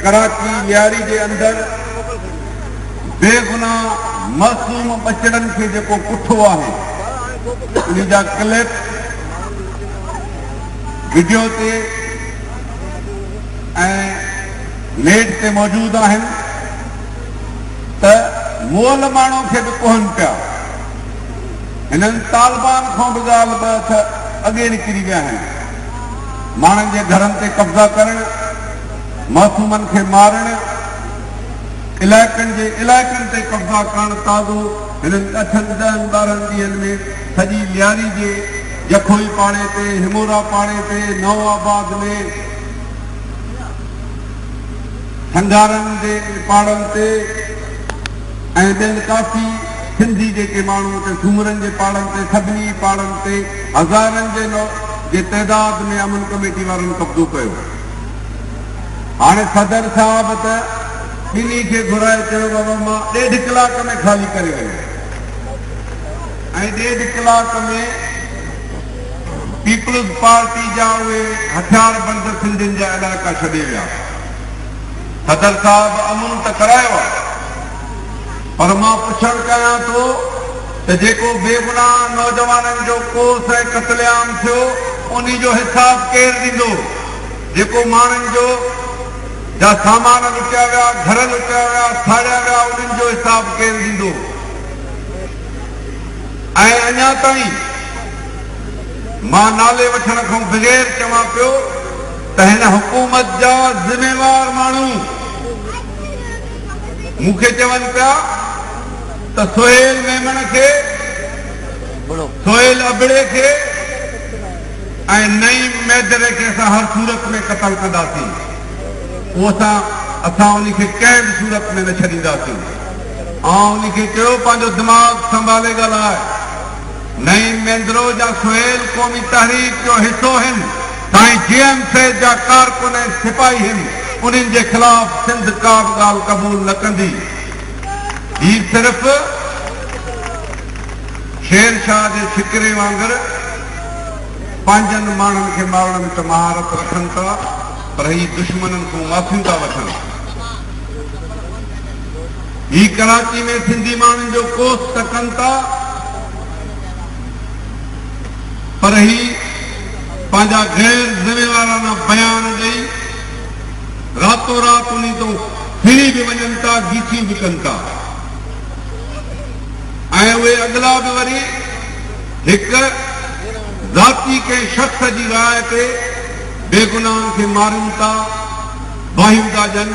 ڪراچي لياري جي اندر بيگناهه معصوم ٻچڙن کي جيڪو ڪٺو آهي انهي جا ڪلپ وڊيو تي ۽ نيٽ تي موجود آهن ته مئل ماڻهو کي به ڪهن پيا. هنن طالبان کان به ڳالهه ٻه هٿ اڳي نڪري ويا آهن. ماڻهن جي گهرن تي قبضا ڪرڻ، معصومن کي مارڻ، علائقن جي علائقن تي قبضا ڪرڻ تازو هنن اٺن ڏهن ٻارهن ڏينهن ۾ سڄي لياري جي جکوئي پاڙي تي، همورا پاڙي تي، نئون آباد ۾، سنگهارن جي پاڙن تي ۽ ٻين ڪافي سنڌي جيڪي ماڻهو اتي سومرن جي پاڙن تي سڀني پاڙن تي هزارن جي جي تعداد ۾ امن ڪميٽي وارن قبضو ڪيو. هاڻي صدر صاحب ته ٻنهي کي گهرائي چيو بابا مان ڏيڍ ڪلاڪ ۾ خالي ڪري وڃو ۽ ڏيڍ ڪلاڪ ۾ پيپلز پارٽي جا اهي هٿياربند سنڌين جا علائقا ڇڏي ويا. صدر صاحب امن ته ڪرايو آهي پر مان پڇڻ چاهيان ٿو ته جيڪو بيگناهه نوجوانن جو ڪوس ۽ قتل عام ٿيو انهي جو حساب ڪير ڏيندو؟ جيڪو ماڻهن جو جا سامان لٽيا ويا، گهر لٽيا ويا، ساڙيا ويا انهن جو حساب ڪير ڏيندو؟ ۽ اڃا تائين مان نالي وٺڻ کان بغير چوان پيو ته هن حڪومت جا ذميوار ماڻهو مون کي چون پيا ته سهيل ميمڻ کي، سهيل ابڙي کي ۽ نعيم ميدري کي اسان هر صورت ۾ قتل ڪنداسين. اهو اسان اسان انهي کي ڪنهن به صورت ۾ نه ڇڏينداسين. آئون انهي کي چيو پنهنجو دماغ سنڀالي ڳالهاء. نعيم ميندرو جا سهيل قومي تحريڪ جو حصو هن، سائين جي ايم سيد جا ڪارڪن ۽ سپاهي هن، انهن جي خلاف سنڌ ڪا به ڳالهه قبول نه ڪندي. هي صرف شير شاهه جي ڇڪري وانگر پنهنجن ماڻهن کي مارڻ ۾ ته مهارت رکن ٿا پر هي دشمنن کان معافيون ٿا وٺن. هي ڪراچي ۾ سنڌي ماڻهن جو ڪوس ته ڪن ٿا پر هي پنهنجا غير ذميوارانا بيان ڏئي راتو رات انهي تون ڦري به وڃن ٿا، گيسيون به ڪن ٿا ۽ اهي اڳلا به وري هڪ ذاتي ڪنهن شخص جي راء تي بيگناهن کي مارين ٿا، باهيون ٿا ڏين.